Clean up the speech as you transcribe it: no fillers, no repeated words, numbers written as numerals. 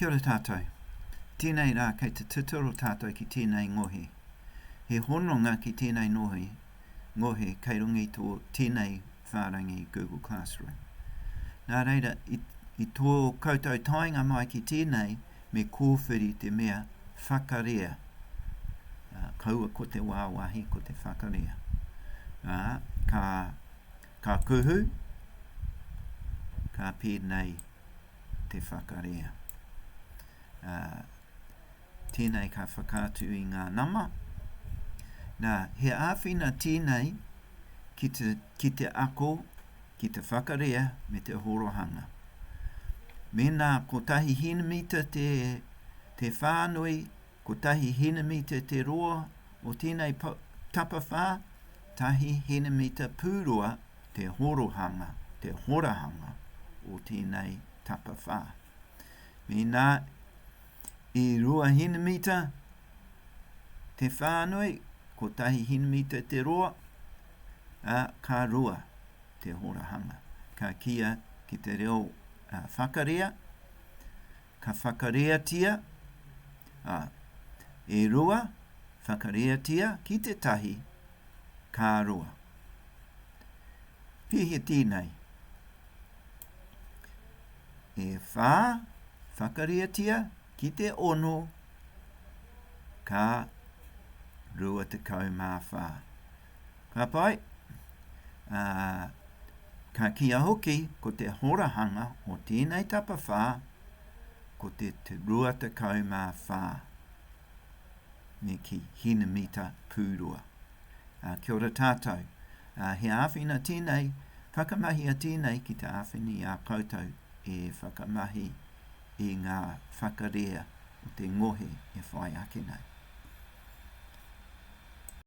Kia ora tātou. Tēnei rā kei te titiro tātou ki tēnei ngohe. He hononga ki tēnei nohi, ngohe kei runga i tō tēnei whārangi Google Classroom. Nā reira, i, i tō koutou taenga mai ki tēnei, me kōwhiri te mea whakarea. Uh, kaua ko te wāwahi, ko te whakarea. Uh, ka, ka kuhu, ka pēnei te whakarea. Ā, tēnei ka whakaatu i ngā nama. Nā, he āwhina tēnei ki te, ki te ako, ki te whakarea me te horohanga. Mēnā kotahi henimita te, te whānui, kotahi henimita te roa o tēnei tapawhā, tahi henimita pūroa te horohanga, te horahanga o tēnei tapawhā. Mēnā i rua henimita te whānui, kotahi henimita te roa, ā, ka rua te horahanga. Ka kīia ki te reo uh, whakarea, ka whakareatia, ā, e rua, whakareatia ki te tahi, ka roa. Pēhea tēnei? E whā, whakareatia ki te ono, ka 24. Ka pai? Ā, ka kīia hoki ko te horahanga o tēnei tapawhā ko te 24 me kī, hinemita pūrua. Ā, kia ora tātou. Ā, he āwhina tēnei, whakamahia tēnei ki te āwhina i a koutou e whakamahi i ngā whakarea o te ngohe e whai ake nei.